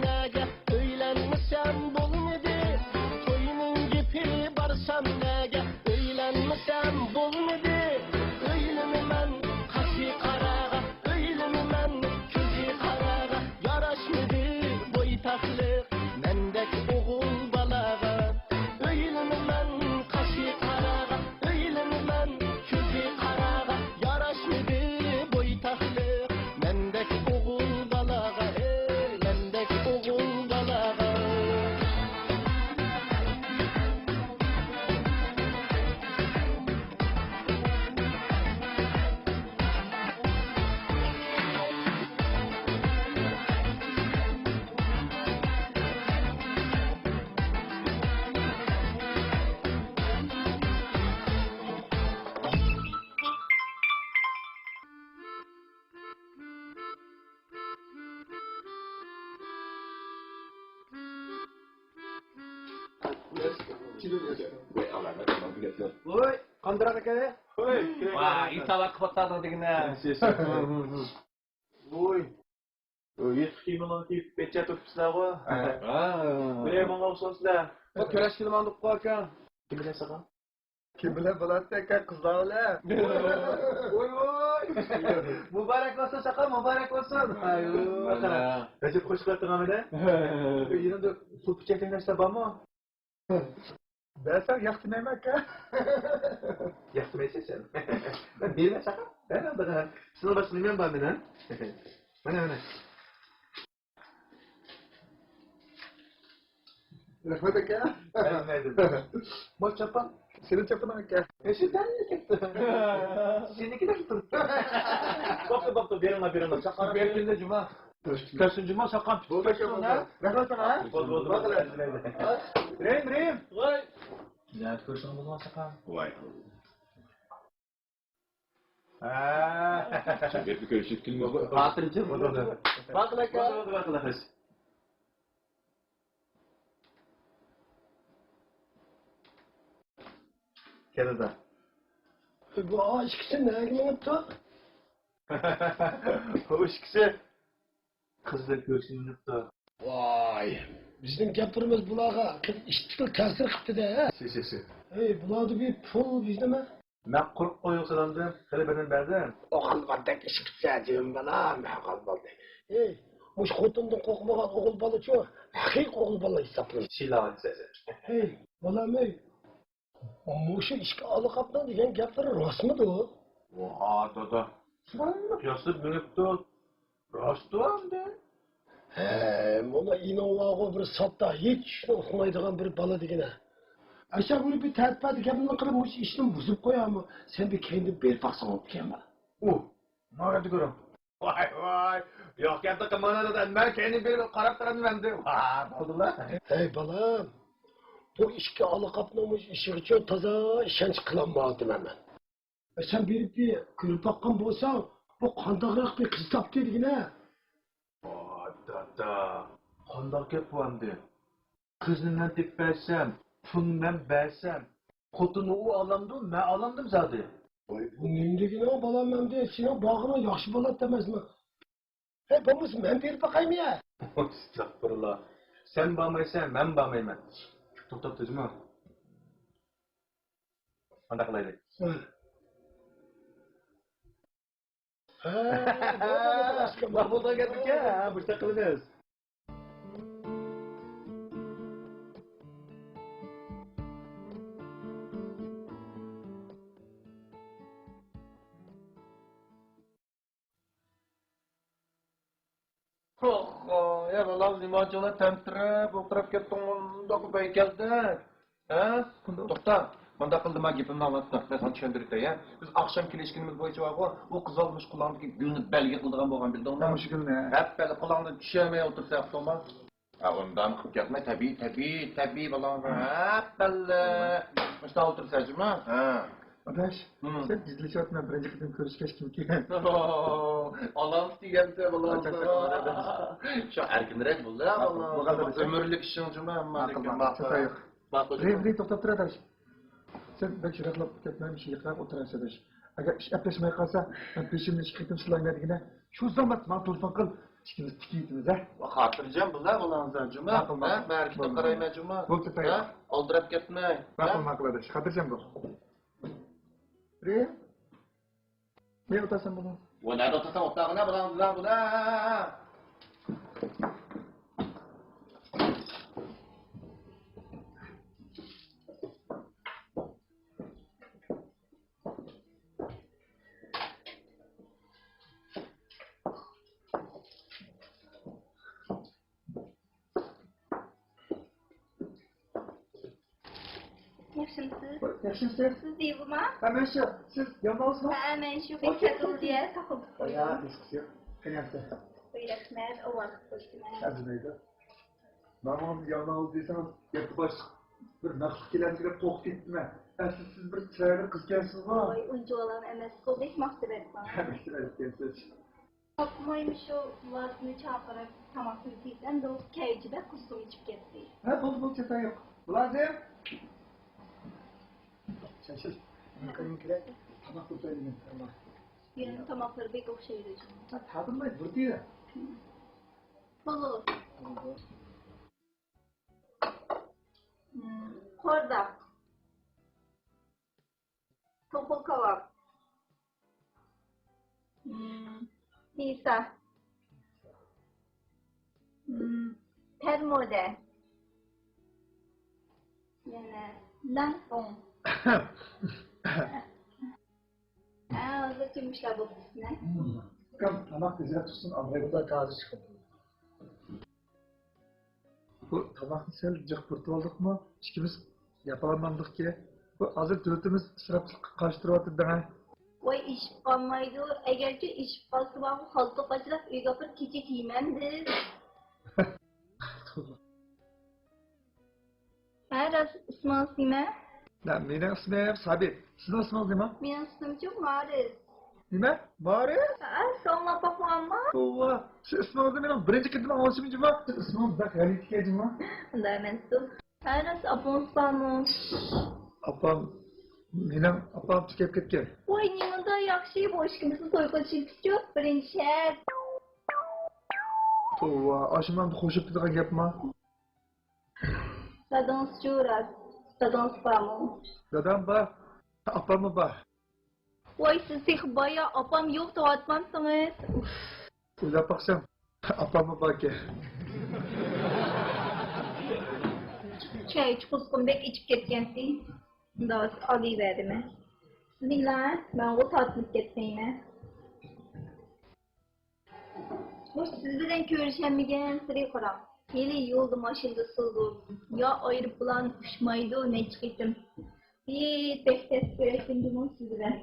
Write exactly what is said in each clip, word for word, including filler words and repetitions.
نەگە ئۆيلەنمىسەم بولمىدى، توينىڭ گېپى بارسام نەگە ئۆيلەنمىسەم بولمىدى، ئۆيلىنىمەن قاشى قاراغا، ئۆيلىنىمەن كۆزى قاراغا، ياراشمىدى بويتاقلىق مەندەك ئوغۇل بالاغا. ئۆيلىنىمەن قاشى قاراغا، ئۆيلىنىمەن كۆزى قاراغا، ياراشمىدى بويتاقلىق مەندەك ئوغۇل بالاغا، ئەي، مەندەك ئوغۇل بالاغا. ۋوي، قاندىراق ئاكا. ۋوي، ۋاي، ھېسابات قىلىپ ئاتىدىغىنە. ۋوي. يىرتىق كىيىمىڭلارنى كىيىپ بەتچە تۇرۇپسىلەرغۇ. ھە. بىرەر ماڭا ئوخشاپسىلەر. بۇ كۆرەشكىلى ماڭدۇققۇ ئاكا. كىم بىلەن ساقا؟ كىم بىلەن بولاتتى ئاكا، قىزلار بىلەن. ۋوي، ۋوي. مۇبارەك بولسۇن ساقا، مۇبارەك بولسۇن. ئايۇ. رەجەپ، خوش قىلىۋەتتىڭ ئەمدى. يېنىڭدا پۇل پىچەكلىگەن نەرسە بارمۇ؟ بەرسەڭ ياق دېمەيمەن ئاكا. ياق دېمەيسەن سەن. مەن بېرىمەن ساقا. بەر ئالدىغا. سېنىڭ باشقا نېمەڭ بار مېنىڭ؟ مانا، مانا. رەھمەت ئاكا. رەھمەت. مانا چاپان. سېنىڭ چاپىنىڭ ئاكا. ئەشۇ دەل كەتتى. سېنىڭكى دەپ تۇرۇپتۇ. بوپتۇ، بوپتۇ، بېرىڭلار، بېرىڭلار. چاققان بېرىپ كەلدى جۇما. كەلسۇن جۇما، چاققان پىتىپ كەتسۇن، ھە؟ رەھمەت ساڭا، ھە؟ بولدى، بولدى، بولدى. رېھىم، رېھىم. ۋاي. نەدە كۆرسەڭ بولغان چاققان. ۋاي. ھە. شۇ گەپنى كۆرۈشۈپ كېلىمىز. خاتىرجەم. بولدى، بولدى. باقىلا ئاكا. بولدى، بولدى، باقىلا، خوش. كەلدى. بۇ ئىككىسى نەگە مېڭىپتۇ؟ بۇ ئىككىسى قىز بىلەن كۆرۈشكىلى مېڭىپتۇ. ۋاي، بىزنىڭ گەپلىرىمىز بۇلارغا قىز ئىشتىكىلا تەسىر قىپتۇ-دە. سى، سى، سى. ئەي، بۇلاردا بىر پۇل، بىر نېمە؟ مەن قۇرۇق قويۇق سالامدىم، خېلى بىرنېمە بەردىم. ئوغۇل بالىدەك ئىش قىپسەن، جېنىم بالام، ئوغۇل بالىدەك. ئەي، مۇشۇ خوتۇندىن قورقمىغان ئوغۇل بالىچۇ، ھەقىقىي ئوغۇل بالا ھېسابلىنىدۇ. شىلاۋان سەزەر. ئەي، بالام، ئەي. مۇشۇ ئىككى ئالا قاپنىڭ دېگەن گەپلىرى راستمىدۇ؟ ۋاھ، دادا. قىياسلاپ مېڭىپتۇ. راستتۇ ئەمدى. ھە، مانا ئىنىڭلارغۇ بىر ساپتا ھېچ ئىشنى ئۇقمايدىغان بىر بالا دېگىنە. ئاشۇ بىر تەتپەت گەپنى قىلىپ مۇشۇ ئىشنى بۇزۇپ قويامۇ؟ سەن بىر كەينىدىن بېرىپ باقساڭ بوپتىكەن. ئۇ، ماڭا دېگۈرۈڭ. ۋاي، ۋاي. ياق گەپنى قىلماڭلار دادا. مەن كەينىدىن بېرىپ قاراپ تۇرىمەن ئەمدى. ۋا، بولدىلا. ھەي بالام، بۇ ئىككى ئالا قاپنىڭ مۇشۇ ئىشىغىچۇ تازا ئىشەنچ قىلالمايۋاتىمەن مەن. سەن بېرىپ بىر كۆرۈپ باققان بولساڭ، بۇ قانداقراق بىر قىز تاپتى دېگىنە. ۋا دادا، قانداق گەپ بۇ ئەمدى؟ قىزنى مەن تېپىپ بەرسەم، پۇلنى مەن بەرسەم، خوتۇننى ئۇ ئالامدۇ، مەن ئالامدىم زادى؟ ۋاي، بۇ نېمە دېگىنىڭ بالام ئەمدى؟ سېنىڭ بارغىنىڭ ياخشى بولاتتى ئەمەسمۇ؟ ھەي، بولمىسا مەن بېرىپ باقايمۇ يا؟ ئەستەغپۇرۇللا. سەن بارمايسەن، مەن بارمايمەن. توختاپ تۇرجىما. قانداق قىلايلى؟ ھە. ھە، بولدى، بولدى، بولدى. ماقۇل بولغان گەپمىكەن؟ ھە، مۇشۇنداق قىلىمىز. ئوخ، يا بالام، نېمانچىڭلار تەمتىرەپ ئولتۇرۇپ كەتتىڭ، مۇنداق بەي كەلدى. ھە؟ توختا، مۇنداق قىلدىما، گېپىمنى ئاڭلاتسا، مەن ساڭا چۈشەندۈرۈپ بېرەي، ھە؟ بىز ئاخشام كېلىشكىنىمىز بويىچە بارغۇ، ئۇ قىز بالا مۇشۇ قۇلاقتىكى گۈلنى بەلگە قىلىدىغان بولغان، بىلدىڭمۇ؟ مۇشۇ گۈلنى، ھە؟ ھەپپەلە قۇلاقتىن چۈشۈرمەي ئولتۇرسا ياخشىمۇ؟ ھە، ئۇنداق قىلىپ كەتمە، تەبىئىي، تەبىئىي، تەبىئىي بالام. ھەپپەلە. مۇشۇنداق ئولتۇرسا جۇمۇ؟ ھە. ئاداش، سەن جىددىيلىشىۋاتىمەن، بىرىنچى قېتىم كۆرۈشكەچ كىمكى. ئالامىتى يەنسە بالام. شۇ ئەركىنرەك بول، ھە، بالام. ئۆمۈرلۈك ئىشىڭ جۇمۇ، ھەممە. ماقۇل، ماقۇل. رېم، رېم، توختاپ تۇر ئاداش. سەن بەك يىراقلاپ كەتمە، مۇشۇ يېقىنراق ئولتۇرايسەن ئاداش. ئەگەر ئىش ئەپلەشمەي قالسا، مەن بېشىمنى ئىككى قېتىم سىلايمەن دېگىنە، شۇ زامات ماڭا تېلېفون قىل. ئىككىمىز تىكىۋېتىمىز، ھە؟ خاتىرجەم بول، ھە، بالىڭىزدىن جۇما. ماقۇل، ھە؟ ماقۇل. مەن ھەرىكەتكە قارايمەن جۇما. بولدى، ھە؟ ئالدىراپ كەتمەي. ماقۇل، ھە؟ ماقۇل ئاداش، خاتىرجەم بول. رېم. نېمە ئوتاسەن بۇنى؟ ۋە نەدە ئوتاسەن، ئوتاغىنا بۇلار، بۇلار، بۇلار. ياخشىمسىز؟ ياخشىمسىز؟ سىز دىيۇما؟ ھە، مەن شۇ. سىز يالماۋۇزمۇ؟ ھە، مەن شۇ. بىر كەتۇل دېيە تاقىلىپ قويدۇم. يا، ھېچقىسى يوق. قېنى ئەمسە؟ ۋاي، رەھمەت، ئاۋارە قىلىپ قويدۇم. ئەرزىمەيدۇ. ماڭا يالماۋۇز دېسىڭىز، گەپكە باشلىق بىر مەخلۇق كېلەمدۇ دەپ قورقۇپ كەتتىم مەن. ئەسلى سىز بىر چىرايلىق قىز ئىكەنسىزغۇ. ۋاي، ئۇنچىۋالام ئەمەسقۇ، بەك ماختىۋەتتىڭ. ھە، بەك چىرايلىق ئىكەنسىز. ئاپىمايمۇ شۇ ۋازنى چاقىرىپ تاماق قىلىپ كەيتەمدۇ، كەيجى بەك قۇسۇم ئىچىپ كەتتى. ھە، بولدى، بولدى، چاتاق يوق. مۇلازىم! چەنچىل، مېنىڭ قېنىم كېرەك. تاماق قىلىپ بېرەيلى، تاماق. يەنە تاماقلىرى بەك ئوخشايدۇ. ھە، تاتىلمايدۇ، بىر دېگەن. بولۇر. بولىدۇ. مم، قورداق. توخۇ كاۋاپ. مم، پىسا. مم، پەرمۇدە. يەنە لەڭپۇڭ. ھە، ھازىرچە مۇشۇلار بولۇپ كەتسۇن. ئۇكام، تاماق تېزرەك پىشسۇن، ئابايغا تازا چىقىدۇ. بۇ تاماقنى سەل جىق پۇرىتىۋالدۇقمۇ؟ ئىككىمىز ياپالمامدۇقكى. بۇ ھازىر دۆلىتىمىز ئىسراپچىلىققا قارشى تۇرۇۋاتىدۇ دەڭە. ۋاي، ئىچىپ قالمايدۇ. ئەگەرچە ئىچىپ قالسا بارغۇ، خالتا قاچىلاپ ئۆيگە ئاپىرىپ كېچە كىيىمەن بىز. ھە، راست، ئىسمىڭىز نېمە؟ نە، مېنىڭ ئىسمىم سابىت. سىزنىڭ ئىسمىڭىز نېمە؟ مېنىڭ ئىسمىمچۇ مارىس. نېمە؟ مارىس؟ ھە، سالام ئاپا، قويامما؟ توۋا، سىز ئىسمىڭىزنى مېنىڭ بىرىنچى قېتىم ئاڭلىشىم جۇما. سىز ئىسمىڭىز بەك غەلىتە ئىكەن جۇما. ئۇنداق ئەمەستۇ. ھە، راست، ئاپىڭىز بارمۇ؟ ئاپام، مېنىڭ ئاپام تۈگەپ كەتكەن. ۋاي، نېمانداق ياخشى، بۇ ئىككىمىزنى توي قىلىشىمىزچۇ، بىرىنچى شەرت. توۋا، ئاشۇنداق قوشۇپ كېتىدىغان گەپما؟ دادىڭىزچۇ راست؟ دادىڭىز بارمۇ؟ دادام بار، ئاپاممۇ بار. ۋاي، سىز تېخى بايا ئاپام يوق دەۋاتمامسىڭىز؟ ئۇف. ئويلاپ باقسام، ئاپاممۇ باركەن. چاي چوقۇسىغىمۇ بەك ئىچىپ كەتكەنتى. مۇنداق ئالىۋەردىمەن. بىسمىللا، مەنغۇ تارتىنىپ كەتمەيمەن. مۇشۇ سىز بىلەن كۆرۈشەلمىگەنسېرى قاراڭ. ھېلى يولدا ماشىنىدا سىزدۇ. يا ئايروپىلان ئۇچمايدۇ نەچچە قېتىم. ھېي، بەك تەس كۆرۈشتۈم جۇمۇ سىز بىلەن.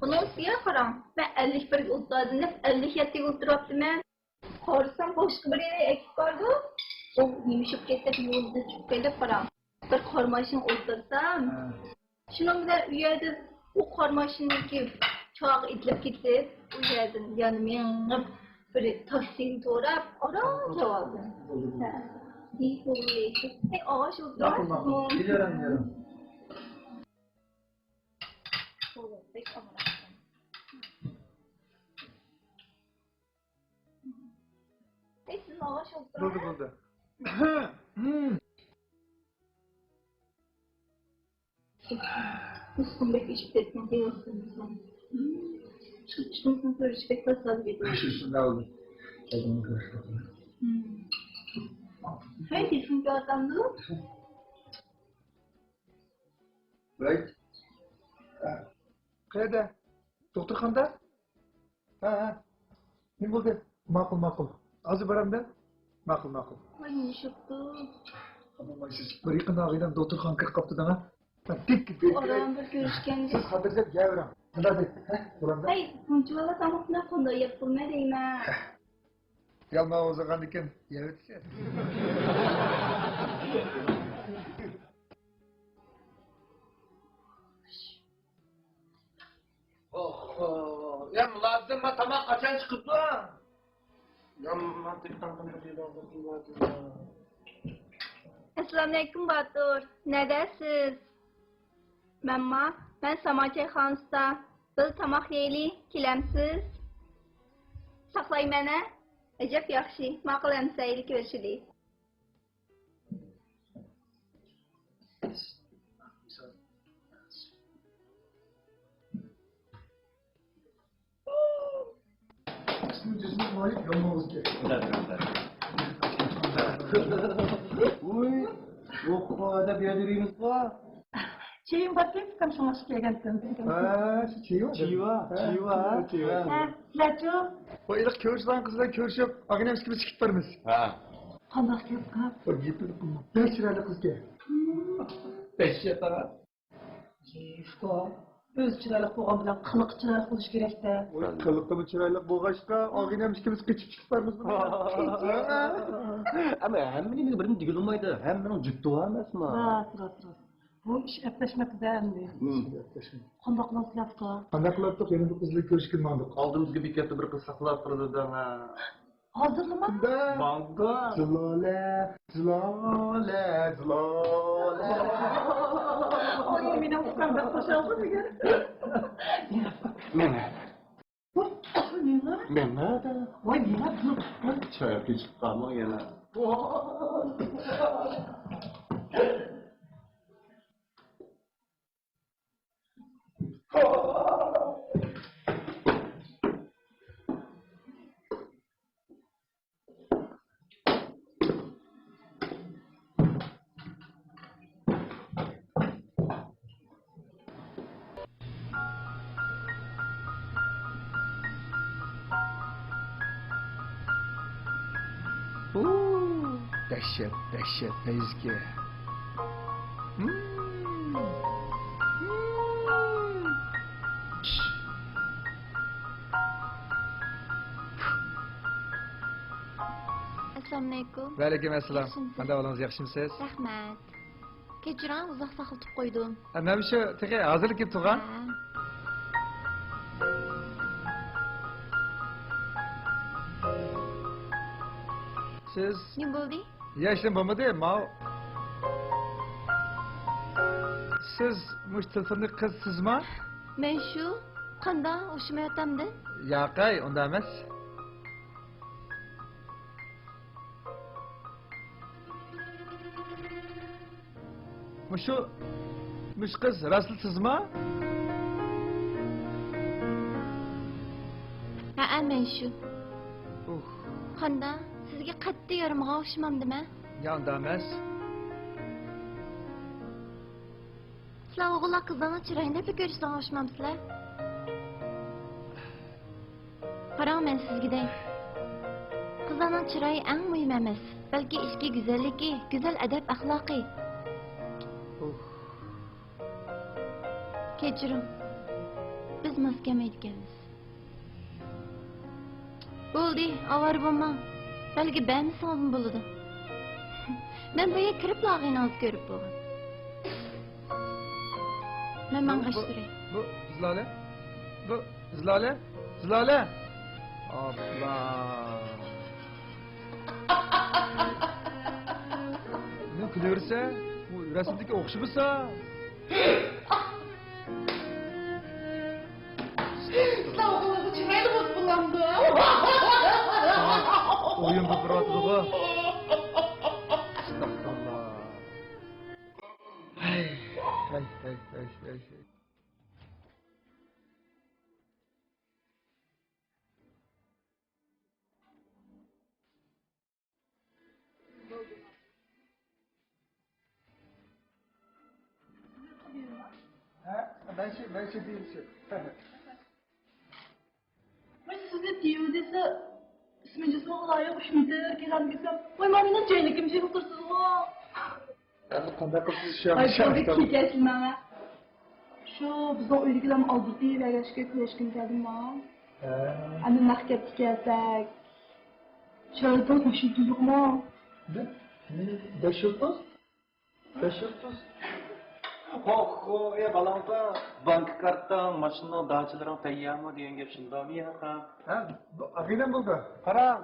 ئۇنىڭ ئۈستىگە قاراڭ، مەن ئەللىك بىرگە ئولتۇراي دەپ ئەللىك يەتتىگە ئولتۇرۇپتىمەن. قارىسام باشقا بىرى ئەكىپ بارىدۇ. ئۇ يۇمشىشىپ كېتىپ يولدا چۈشۈپ كېلىپ قاراڭ. بىر قارا ماشىنىغا ئولتۇرسام، ھە. شۇنىڭ بىلەن ئۇ يەردىن ئۇ قارا ماشىنىدىكى چاقى ئېتىلىپ كېتىپ، ئۇ يەردىن يەنە مېڭىپ بىر تاكسىنى توراپ، ئاران كېلىۋالدىم. ھە. ھېي، ئاغاش ئولتۇرۇڭ. ماقۇل، ماقۇل. يۈرۈڭ، يۈرۈڭ. بەك ئامراقكەن. ئەي، سىز ئاغاش ئولتۇرۇڭ. بولدى، بولدى. ئۇستۇم بەك ئىچىپ كەتكەن، دېۋىسىمىزنىڭ. شۇ ئىشىمىزنى كۆرۈش بەك تاسادىپ ئىدى. شۇ، شۇنداق بولدى. كەلدىڭمۇ كۆرۈشۈپ. ھەي، تېلېفون كېلىۋاتامدۇ؟ رايت. قەيەردە؟ دوختۇرخانىدا؟ ھە، ھە. نېمە بولدى؟ ماقۇل، ماقۇل. ھازىر بارامدە؟ ماقۇل، ماقۇل. ۋاي، نېمە بوپتۇ؟ بىر يېقىندا ئاغىنەم دوختۇرخانىغا كىرىپ قاپتۇ دەڭە. تىك، تىك. ئۇ ئاران بىر كۆرۈشكەندە. سىز خاتىرجەم يەۋېرىڭ. قانداق دەيدۇ؟ ھە؟ بولامدۇ؟ ھەي، بۇنچىۋالا تاماقنى قانداق يەپ بولماي دەيمەن. يالماۋۇز ئالغاندىكىن يەۋېتىسەن. ئوھو، يا مۇلازىم، ما تاماق قاچان چىقىپتۇ؟ يا ما تېپىتاڭ قانداق يېدىڭ؟ ئەسسالامۇئەلەيكۇم باتۇر، نەدەسىز؟ مەنما، مەن سامان چايخانىسىدا، بىللە تاماق يەيلى، كېلەمسىز؟ ساقلايمەن ھە. ئەجەب ياخشى، ماقۇل ئەمىسە، ھېلى كۆرۈشىلى. ۋۇي، ئوقۇغان ئادەم يەدە يۈرىمىزغۇ. چېيىم باركەن، ئۇكام، شۇڭلاشقا كەلگەنتىم. ھە، شۇ چېيىم. چىۋا، ھە، چىۋا. چىۋا. ھە، سىلەرچۇ؟ ۋاي، ئىلىق كۆرۈشىدىغان قىز بىلەن كۆرۈشۈپ، ئاغىنەم ئىككىمىز چىقىپ بارىمىز. ھە. قانداق گەپ، ئۇكام؟ ۋاي، گېپىنى قىلما. بەك چىرايلىق قىزكەن. دەھشەت، ھە. ئۇكام، ئۆزى چىرايلىق بولغان بىلەن قىلىقى چىرايلىق بولۇشى كېرەك-دە. ۋاي، قىلىقىمۇ چىرايلىق بولغاچقا، ئاغىنەم ئىككىمىز قېچىپ چىقىپ بارىمىزغۇ. ئەمما ھەممە نېمىگە بىرنى دېگىلى بولمايدۇ. ھەممىنىڭ جۈپتى بار ئەمەسمۇ؟ راست، راست، راست. بۇ ئىش ئەپلەشمەكتە ئەمدى. ھىم. قانداق قىلىمىز ئۇكا؟ قانداق قىلاتتۇق؟ يەنە بىر قىز بىلەن كۆرۈشكىلى ماڭدۇق. ئالدىمىزغا بېكەتتە بىر قىز ساقلاپ تۇرىدۇ دەڭ. ھازىرلىما؟ ماڭدۇق. زۇلالە، زۇلالە، زۇلالە. ئاي، مېنىڭ ئۇكام بەك خۇشال بولدى. مېڭە. مېڭە. ۋاي، مېڭە. چاياققا چىقىپ قالماڭ يەنە. ئۇ، دەھشەت، دەھشەت، نەيزىكى. ئەسسالامۇئەلەيكۇم. ۋەئەلەيكۇم ئەسسالام. ياخشىمۇسىز؟ قانداق ئەھۋالىڭىز، ياخشىمۇسىز؟ رەھمەت. كەچۈرۈڭ، ئۇزاق ساقلىتىپ قويدۇم. ھە، مەن شۇ تېخى ھازىرلا كېلىپ تۇرغان. ھە. سىز؟ نېمە بولدى؟ يا، ھېچنېمە بولمىدى، ماۋۇ. سىز مۇشۇ تېلېفوندىكى قىز سىزما؟ مەن شۇ. قانداق، ئوخشىمايۋاتامدۇ؟ ياقەي، ئۇنداق ئەمەس. مۇشۇ، مۇشۇ قىز راستلا سىزما؟ ھەئە، مەن شۇ. ئۇھ. قانداق، سىزگە قەتئىي يارىمىغان ئوخشىمامدىمەن؟ يا، ئۇنداق ئەمەس. سىلەر ئوغۇللار قىزلارنىڭ چىرايىنى دەپلا كۆرۈشىدىغان ئوخشىمامسىلەر؟ قاراڭ، مەن سىزگە دەي. قىزلارنىڭ چىرايى ئەڭ مۇھىم ئەمەس، بەلكى ئىچكى گۈزەللىكى، گۈزەل ئەدەپ-ئەخلاقى. ئۇھ. كەچۈرۈڭ، بىز ماس كەلمەيدىكەنمىز. بولدى، ئاۋارە بولماڭ. بەلگە بەرمىسىڭىزمۇ بولىدۇ. مەن بۇ يەرگە كىرىپلا ئاغىنىڭىزنى كۆرۈپ بولغان. مەن ماڭغاچ تۇراي. بۇ، بۇ، زۇلالە؟ بۇ، زۇلالە؟ زۇلالە! ئاپلا! نېمە كۈلۈۋېرىسەن؟ بۇ رەسىمدىكى ئوخشىمىسا؟ ساۋغىلىقى چىرايلىق بولۇپ بولامدۇ؟ ئويۇن بولۇپ تۇرۇۋاتىدىغۇ. ئەستەغپۇرۇللا. ھەي، ھەي، ھەي. ھە، مەن شۇ، مەن شۇ دېيىلىشى. مانا سىزنى تىۋى دېسە، ئىسمى جىسمىغا لايىق ئۈچ مېتىر كېلەم دېسەم، ۋاي، مانا مېنىڭ جەينىكىم جىق تۇرسىزغۇ. ئەمدى قانداق قىلسىز شۇ ۋاي، يەرنى بولدى، شارتلاپ؟ كېچىكەسىز ماڭا. شۇ بىزنىڭ ئۆيدىكىلەرمۇ ئالدىرىتىۋەرگەچكە كۆرۈشكۈم كەلدىم ماڭا. ھە. ئەمدى نەق گەپكە كەلسەك، شارتلاپ ماشىنا تۇيۇقمۇ؟ بەش يۇلتۇز؟ بەش يۇلتۇز؟ ئوخ، ئوخ، ئەي بالاڭ، بانكا كارتاڭ، ماشىنىنىڭ داچىلىرىڭ تەييارمۇ دېگەن گەپ شۇنداقمۇ ياقا؟ ھە، بۇ ئاغىنەم بولدى. قاراڭ،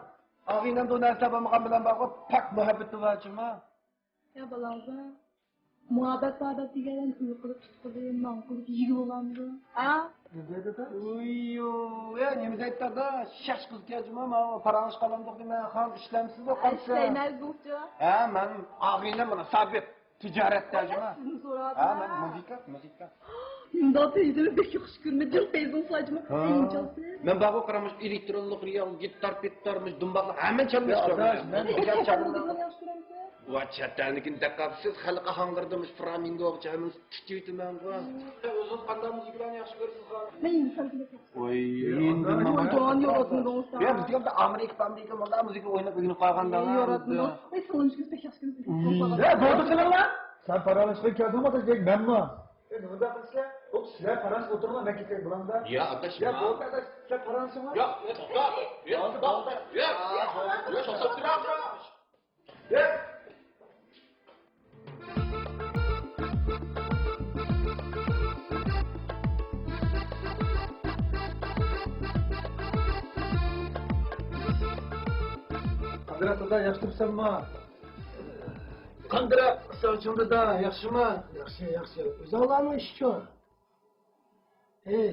ئاغىنەمدە ئۇ نەرسە بولمىغان بىلەن بارغۇ، پاك مۇھەببىتى بار جۇما. يا بالاڭ، مۇھەببەت بار دەپ دېگەنلەرنى ئۆي قىلىپ، ئىت قىلىپ، نان قىلىپ يېگىلى بولامدۇ؟ ھە؟ نېمە دەيدۇ؟ ئۇيۇ، ئە، نېمە دەيدۇ دادا؟ شاش قىز كەجمە، مانا پاراڭلىشىپ قالامدۇق دېمە، خان ئىشلەمسىز ئوقامسىز؟ ئىشلەيمەن بۇچۇ. ھە، مەن ئاغىنەم مانا سابىت. تىجارەتتە جۇما. سىزنى سوراپ. ھە، مەن مۇزىكا، مۇزىكا. مۇنداق پەيزىمنى بەك ياخشى كۆرىمەن، جىق پەيزىڭ ساجما. ھە. ئەڭ چالسا. مەن بارغۇ قارا مۇشۇ ئېلېكترونلۇق رېئال، گىتار، پىتار، مۇشۇ دۇمباقلار ھەممىنى چالماش. يا، ئاداش، مەن مۇزىكا چالىمەن. ياخشى كۆرەمسىز؟ ۋاي، چەت ئەلنىكىنى دەپ قاپسىز، خەلقى ھاڭغىرىدىم، مۇشۇ فلامىنگوغىچە ھەممىنى تىتىۋېتىمەنغۇ. ئۆزىڭىز قانداق مۇزىكىلارنى ياخشى كۆرىسىز؟ مەن ھىندىستان كۈيلىرى. ۋاي، ھىندى. يا، بىزگە ئامېرىكا، ئامېرىكا مۇنداق مۇزىكا ئويناپ ئۆگىنىپ قالغاندا. يا، بولدى قىلىڭلار. سەن پاراڭلاشقىلى كەلدىڭمۇ، ئاداش؟ مەنمۇ. ئە، نېمە دەپ قىلىسىلەر؟ ئۇ سىلەر پاراڭلىشىپ ئولتۇرۇڭلار، مەن كېتەي بۇلاردا. يا، ئاداش، يا، بولدى، ئاداش، سىلەر پاراڭلىشىڭلار. ياق، يا، توختا. يا، توختا. يا، يا، توختاپ تۇرۇڭ. قانداق دادا، ياخشى تۇرسەنمۇ؟ قانداق، ساغچىڭ دادا، ياخشىمۇ؟ ياخشى، ياخشى. ئۆزۈڭلارنىڭ ئىشىچۇ؟ ھەي،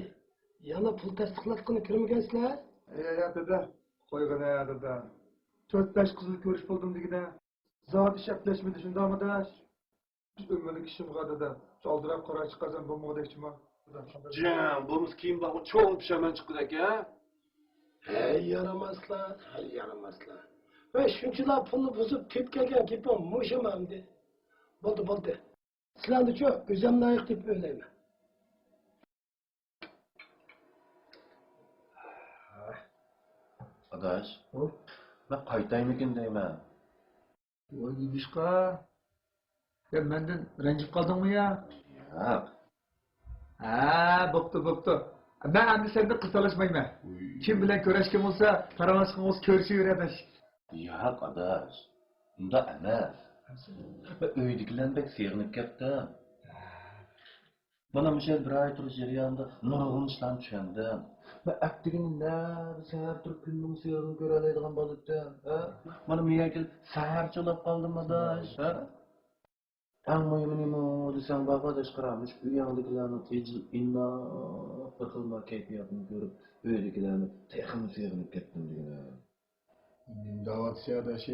يەنە پۇل تەستىقلاتقىنى كۆرمىگەنسىلەر؟ ھەي، ھەي، دادا، قويغىنە، دادا. تۆت-بەش قىزنى كۆرۈشۈپ بولدۇم دېگىنە. زادى ئىش ئەپلەشمىدى، شۇنداقمۇ داش؟ بىز ئۆمۈرلۈك ئىشىمغا دادا، شۇ ئالدىراپ قاراپ چىقارسام بولمىغۇدەكچىما؟ جان، بولمىسا كېيىن بارغۇ چوڭ پۇشايمان چىققۇدەك ھە؟ ھەي يارىماسلار، ھەي يارىماسلار. ۋە شۇنچىلا پۇلنى بۇزۇپ تېپىپ كەلگەن گېپىڭ مۇشۇمۇ ئەمدى؟ بولدى، بولدى. سىلەرنىچۇ ئۆزۈم لايىق تېپىپ ئۆلەيمەن. ئاداش، ھۇ؟ مەن قايتايمىكىن دەيمەن. ۋاي نېمىشقا؟ يا مەندىن رەنجىپ قالدىڭمۇ يا؟ ياق. ھە، بوپتۇ، بوپتۇ. مەن ئەمدى سەندىن قىز تالاشمايمەن. ئۇي. كىم بىلەن كۆرۈشكەن بولسا، پاراڭلاشقىڭىز كۆرۈشۈۋېرە ئاداش. ياق ئاداش، ئۇنداق ئەمەس. مەن ئۆيدىكىلەرنى بەك سېغىنىپ كەتتىم. مانا مۇشۇ بىر ئاي تۇرۇش جەريانىدا نۇرغۇن ئىشلارنى چۈشەندىم. مەن ئەتىگىنى نەدە سەھەر تۇرۇپ كۈننىڭ سېغىنىنى كۆرەلەيدىغان بالىدىم، ھە؟ مانا مۇيەرگە كېلىپ سەھەرچە ئۇلاپ قالدىم ئاداش، ھە؟ ئەڭ مۇھىمى نېمە دېسەڭ بارغۇ ئاداش، قارا، مۇشۇ ئۆيۈڭدىكىلەرنىڭ تىجىل ئىناق بىر خىل كەيپىياتىنى كۆرۈپ، ئۆيدىكىلەرنى تېخىمۇ سېغىنىپ كەتتىم دېگىنە. نېمە دەۋاتىسەن ئاداش؟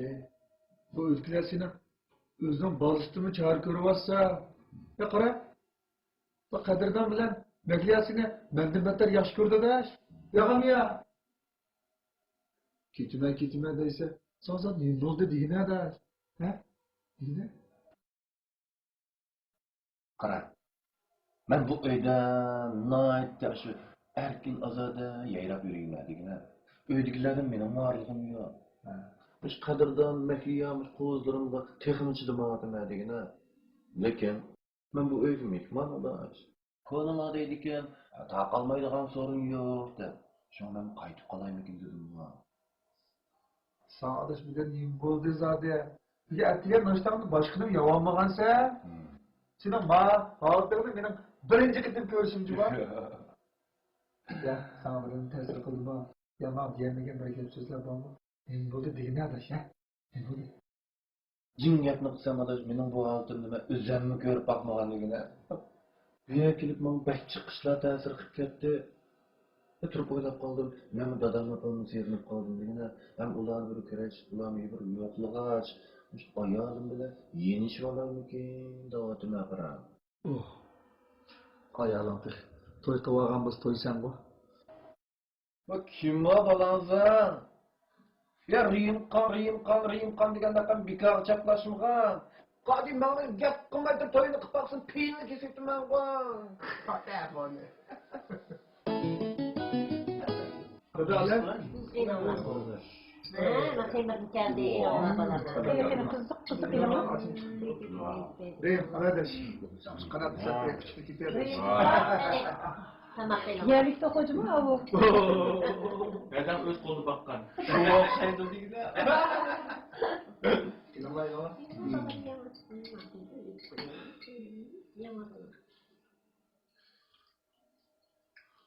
بۇ ئۆيدىكىلەر سېنىڭ ئۆزىنىڭ بالىسىدىنمۇ چارە كۆرۈۋاتسا، يا قارا، بۇ قەدىردان بىلەن مەھلىيا سېنى مەندىن بەتتەر ياخشى كۆرىدۇ ئاداش. ياغمۇ يا؟ كېتىمەن، كېتىمەن دەيسەن، ساڭا نېمە بولدى دېگىنە ئاداش؟ ھە؟ دېگىنە؟ قارا، مەن بۇ ئۆيدە ناھايىتى ئاشۇ ئەركىن ئازادە يايراپ يۈرىمەن دېگىنە. ئۆيدىكىلەردىن مېنىڭمۇ ئارىلىقىم يوق. ھە. مۇشۇ قەدىردان مەھلىيا مۇشۇ قوزىلىرىمغا تېخىمۇ چىدىمايۋاتىمەن دېگىنە. لېكىن مەن بۇ ئۆيگە مېھمان ئاداش. كونىلار دەيدىكەن، تاقالمايدىغان سورۇن يوق دەپ. شۇڭا مەن قايتىپ قالايمىكىن دېدىمغۇ. ساڭا ئاداش بۈگۈن نېمە بولدى زادى؟ بۈگۈن ئەتىگەن ناشتاڭنى باشقىدىن يەۋالمىغانسەن؟ ھىم. سېنىڭ ما ھالىتىڭنى مېنىڭ بىرىنچى قېتىم كۆرۈشۈمچۇ بار؟ يا، ساڭا بىرىنى تەسىر قىلدىمۇ؟ يا، ماڭا دېيەلمىگەن بىر گەپ سۆزلەر بارمۇ؟ نېمە بولدى دېگىنە ئاداش، ھە؟ نېمە بولدى؟ جىڭ گەپنى قىلسام ئاداش، مېنىڭ بۇ ھالىتىمنى مەن ئۆزۈممۇ كۆرۈپ باقمىغان دېگىنە. بۇ يەرگە كېلىپ ماڭا بەك جىق ئىشلار تەسىر قىلىپ كەتتى. تۇرۇپ ئويلاپ قالدىم، مەنمۇ دادامنى ئاپامنى سېغىنىپ قالدىم دېگىنە. ھەم ئۇلارنى بىر كۆرۈش، ئۇلارنى بىر يوقلىغاچ، مۇشۇ ئايالىم بىلەن يېنىشىۋالايمىكىن دەۋاتىمەن قارا. ئۇھ، ئايالىڭ تېخى توي قىلىۋالغان بولسا تويسەنغۇ. ۋە كىم بۇ بالاڭزا؟ يا رېيىمقان، رېيىمقان، رېيىمقان دېگەندەك بىكارغا چاپلاشمىغان. قادى ماڭا گەپ قىلماي تۇرۇپ توينى قىلىپ باقسۇن، پېيىنى كېسىۋېتىمەنغۇ. قاتا بۇنى. قىزىق، قىزىق ئىلىم. رېيىم، قاراش. قانات سەپرەك كۈچلۈك كېتەر. تاماق ئېلىڭ. يەرلىك توقۇچىمۇ ئاۋۇ؟ دادام ئۆز قولىدا باققان. شۇڭا ئوخشايدۇ دېگىنە.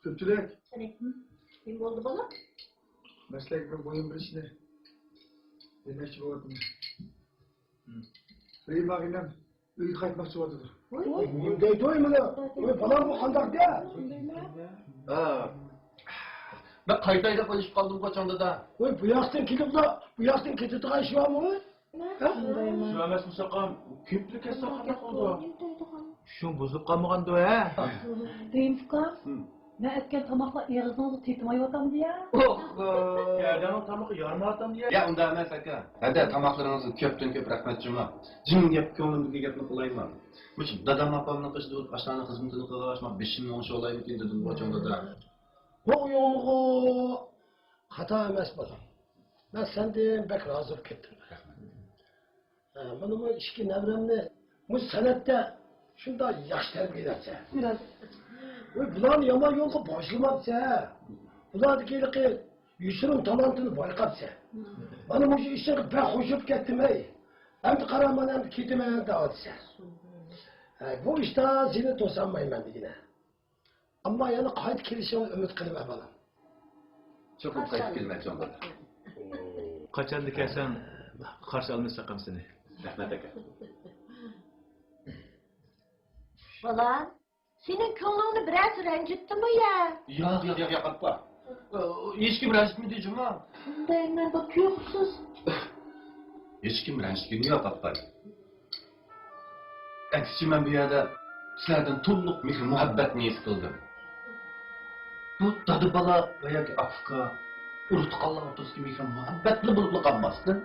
كۆپچىلىك. نېمە بولدى، بالام؟ مەن سىلەرگە بىر مۇھىم بىر ئىشنى دېمەكچى بولۇۋاتىمەن. رېيىم ئاغىنەم ئۆيگە قايتماقچى بولۇۋاتىدۇ. ۋوي. نېمە دەيدۇ مانا؟ ۋوي، بالام، بۇ قانداق گەپ؟ ھە. مەن قايتاي دەپ ئويلىشىپ قالدىمغۇ چوڭ دادا. ۋاي، بۇ ياقتىن كېلىپلا بۇ ياقتىن كېتىدىغان ئىش بارمۇ؟ ھە؟ شۇ ئەمەسمۇ ساقام، كېپىلىك كەتسە قانداق بولىدۇ؟ شۇ بۇزۇلۇپ قالمىغاندۇ ھە؟ دەيىم ئۇكا، مەن ئەتكەن تاماقلار ئېغىزىڭىزغا تېتىمايۋاتامدۇ يا؟ ئوھو. يەردەڭنىڭ تامىقى يارىمايۋاتامدۇ يا؟ يا، ئۇنداق ئەمەس ئاكا. ھەدە، تاماقلىرىڭىزغا كۆپتىن كۆپ رەھمەت جۇمۇ. جىڭ گەپ، كۆڭلۈمدىكى گەپنى قىلايمەن. مۇشۇ دادام ئاپامنىڭ قېشىدا بولۇپ ئاشۇلارنىڭ خىزمىتىنى قىلغاچ، مانا بېشىمنى ئوڭشىۋالايمىكىن دېدىمغۇ چوڭ دادا. بۇ ئويۇڭغۇ خاتا ئەمەس بالام. مەن سەندىن بەك رازى بولۇپ كەتتىم. ھە، مانا بۇ ئىككى نەۋرەمنى مۇشۇ سەنئەتتە شۇنداق ياخشى تەربىيەلەپسەن. بۇلارنى يامان يولغا باشلىماپسەن. بۇلاردىكى ھېلىقى يوشۇرۇن تالانتىنى بايقاپسەن. مانا مۇشۇ ئىشىڭغا بەك خوش بولۇپ كەتتىم ھەي. ئەمدى قارا، مانا ئەمدى كېتىمەن دەۋاتىسەن. ھە، بۇ ئىشتا سېنى توسالمايمەن دېگىنە. ئەمما يەنە قايتا كېلىشىڭنى ئۈمىد قىلىمەن بالام. چوقۇم قايتىپ كېلىمەن چوڭ دادا. قاچاندا كەلسەڭ قارشى ئالىمىز ساقام سېنى. رەھمەت ئاكا. بالام، سېنىڭ كۆڭلۈڭنى بىرەرسى رەنجىتتىمۇ يا؟ ياق، ياق، ياق، ياق، ئاپا. ھېچكىم رەنجىتمىدى جۇمۇ. دەيمەن، بۇ تۇيۇقسىز. ھېچكىم رەنجىتكىنى يوق ئاپا. ئەكسىچە، مەن بۇ يەردە سىلەردىن تولۇق مېھىر-مۇھەببەتنى ھېس قىلدىم. بۇ دادا-بالا ۋە ياكى ئاكا-ئۇكا، ئۇرۇق-تۇغقانلار ئوتتۇرىسىدىكى مېھىر-مۇھەببەتلا بولۇپلا قالماستىن،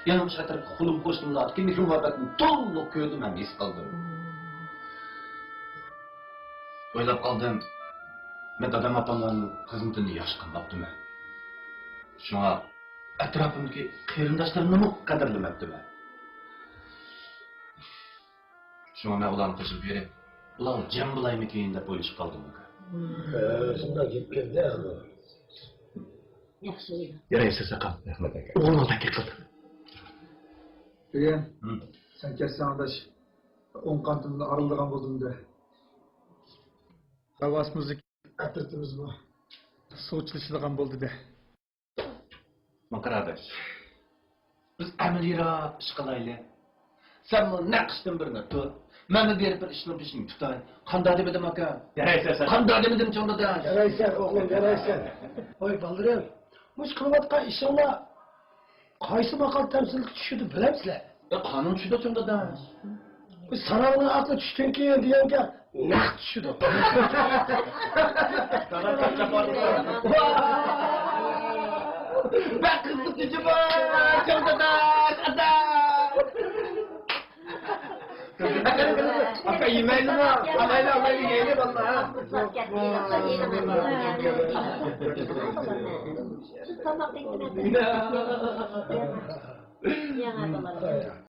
يەنە مۇشۇ ئەتراپتىكى قولۇم-قوشنىلارغا مېھىر-مۇھەببەتنى تولۇق كۆردۈم ھەم ھېس قىلدىم. ئويلاپ قالدىم، مەن دادام-ئاپاملارنىڭ خىزمىتىنى ياخشى قىلماپتىمەن. شۇڭا ئەتراپىمدىكى قېرىنداشلىرىمنىمۇ قەدىرلىمەپتىمەن. شۇڭا مەن ئۇلارنى قوشۇپ بېرىپ، ئۇلارغا جەم بولايمىكىن دەپ ئويلىشىپ قالدىم، ئاكا. ھە، شۇنداق گەپ كەلدى ھازىر. ياخشى. يارايسىز، ئاكام. رەھمەت، ئاكا. ئوغلۇڭغا تەكلىپ قىلدىم. تۈگەن، ھە. سەن كەتسەڭ، ئاداش، ئوڭ قانىتىمدىن ئايرىلىدىغان بولدۇم دە. ھاۋاسىمىزدىكى ئەترىتىمىزمۇ سۇ چىلىشىدىغان بولدى دە. ماقار ئاداش، بىز ئەمەلىيرەك ئىش قىلايلى. سەنمۇ نەق ئىشتىن بىرنى تۇت. مەنمۇ بېرىپ بىر ئىشنىڭ بېشىنى تۇتاي. قانداق دېمىدىم، ئاكا؟ يارايسەن سەن. قانداق دېمىدىم، چوڭ دادا؟ يارايسەن، ئوغلۇم، يارايسەن. ۋاي، بالىلىرىم، مۇشۇ قىلىۋاتقان ئىشىڭلار قايسى ماقال تەمسىلگە چۈشىدۇ بىلەمسىلەر؟ يا، قانۇن چۈشىدۇ، چوڭ دادا. بۇ ساراڭنىڭ ئەقلى چۈشتىن كېيىن دېگەنگە نەق چۈشىدۇ. بەك قىزىق چۈشى بار، چوڭ دادا، ئادا. ئاكا، يېمەيلىما؟ ئالايلى، ئالايلى، يەيلى، بالىلار. سىز تاماق يەڭ.